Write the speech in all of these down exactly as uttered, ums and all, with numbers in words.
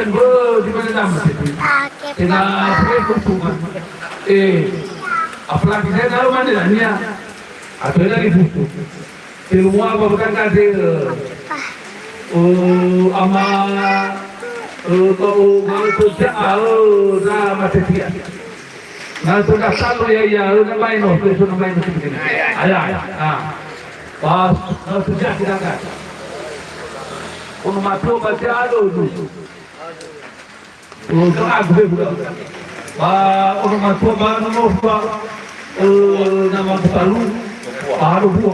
Beuh, di mana nama tadi? Kena apa itu, Pak? Eh, apalagi saya tahu mana namanya. Atau lagi buku. Telu mua ba betang kade, eh, eh, ama, eh, kau, kau tu siapa, eh, dah mati dia. Na tu dah satu ya, ya, eh, na main, oh, tu, tu na main, tu begini. Ayah, ayah, ah. Pas, na tu siapa kita kan? Ono matua baca, aduh, aduh. Ulo agu be buda. Ba ono matua ba nono ba, eh, nama kutalu. Ba ado bua.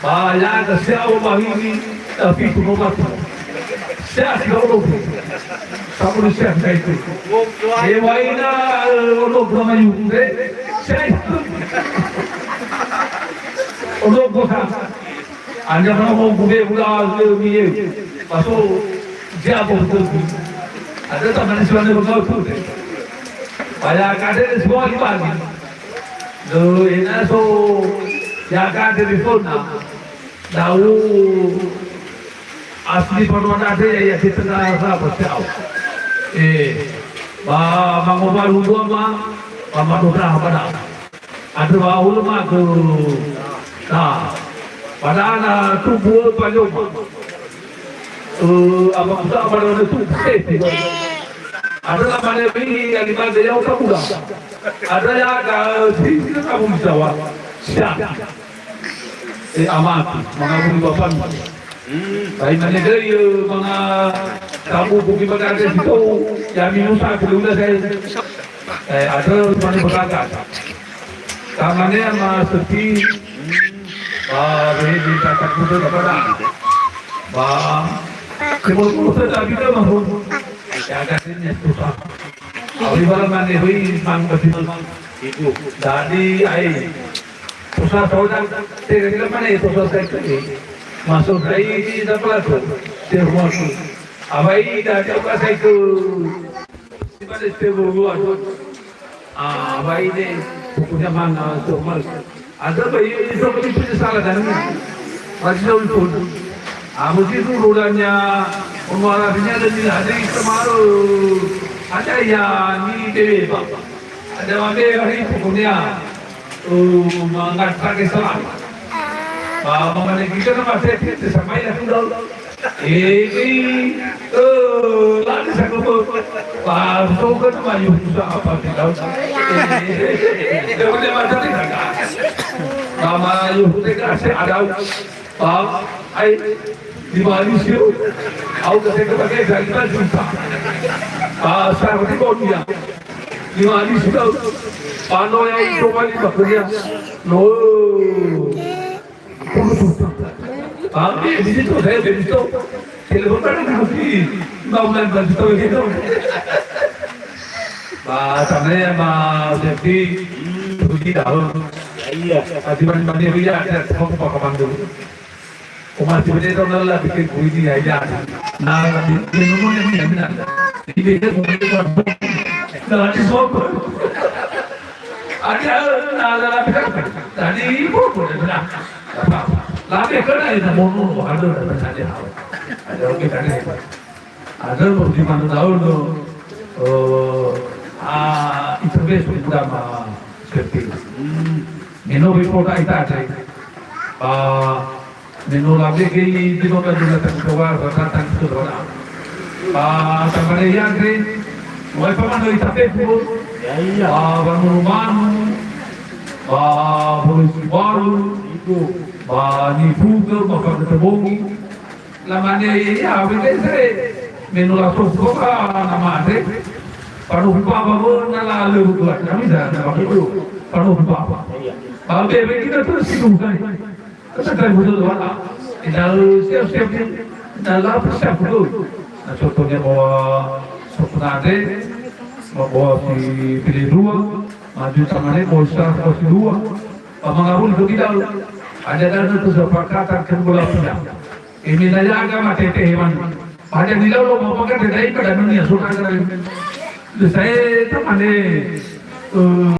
Ba ya da sia o ba hini, eh, fitu no batu. Sia si ono bu. Sabu ni sia ka itu. E waina, eh, ono bu nama yu, eh, sia itu. Ono bu ha. Anja mana mau gube gula le mi ye. Paso dia bo tu. Ada tak mana suara bengau tu. Paya kade semua di pagi. Lo ena so ya kade di phone na. Dau asli pernah ada ya, ya kita dah apa tahu. Eh, ba mangoba lu dua ma, ba mangoba apa dah. Andrö wa'ahulo ma'ökhö. Nah, padahal na tumbu'ö Palioma. Eh, apa kuda apa na tu. Andrö lamane wi ya lima de yau kamuda. Andrö ya ka, eh, si, si kamu misawa. Siap. Eh, amati, mangabuli bapan. Ba imane döi, eh, manga tabu buki bakate sitou, ya minusa, keduda saya. Eh, andrö mane bakate. Tamane ama sepi, ba, behe di tatak muda kepada. Ba, sebelum muda tak bisa masuk. Ya, katanya susah. Awi bala mane hui, mang besi. Itu. Jadi, ai. Tosa saoda, tega-tega mane tosa saikö. Maso dai di da pelaku, termasuk. Awai da dia ka saikö. Sibade tebu luar. Ah, awai ne, pokoknya mana, so, mal. Ada bayi, so, itu salah dan ini. Masih jauh pun. Ah, mesti dulu danya, pemuaranya dan ini ada yang kemaru. Ada yang ini dewe, Pak. Ada mame hari pokoknya, eh, mangkat pakai selang. Ba, mamane kita nama saya, kita sama ya, sudah. Ini, eh, lagi saya kebut. Ba, so kan nama Yusa apa tidak? Eh, dia punya mata tidak. Nama Yusa tidak ada. Ba, ai, di Bali sio, au ka teka pakai dari Bali juta. Ba, sa roti konia. Di Bali sio, pano ya itu Bali bakunya. No. Ba, eh, di situ saya beli itu. Telepon kan di Bali. Mau main Bali tahu gitu. Ba, sana ya, Mas Devi. Pergi dah. Ya, iya. Tadi main Bali, ya, ada. Mau pakai panggul. Umat sebenarnya tahun lalu lah bikin kuini ya, ya. Nah, di, di rumahnya punya, benar. Jadi, dia punya rumah. Nah, di sopo. Ada, nah, nah, nah, tadi ibu pun, benar. Apa? Lagi kena ini, mau, mau, ada, ada, ada. Ada, oke, ada. Ada, mau di mana tahu, no? Eh, ah, itu besok udah, mah, seperti itu. Hmm. Meno report ai tade. Ba, meno labe gei di no ka dula tang towa, ba, tang towa. Ba, tamane yangre, wai pamano ita pepu. Ya, iya. Ba, ba manu manu. Ba, polisi baru. Itu. Ba, ni buka, ba, pada tebongi. Lamane, ya, bete se. Meno la so ko ka na mate. Pano hupa ba, na la le buka. Kami dah, na itu. Pano hupa. Iya. Ba, be, be, kita terus itu, kan. Kata kan betul, Pak. Tinggal siap-siap ni. Dah lapar siap betul. Nah, contohnya bawa sepenade, bawa si pilih dua, maju tangannya, bawa istirahat, bawa si dua. Ba mangawuli khömi da'ö. Ada dana kesepakatan kedua belah pihak. Ini naya agama tete hewan. Pada di laut lo mau pakai tete ibadah dunia, saudara. Saya teman ni, eh,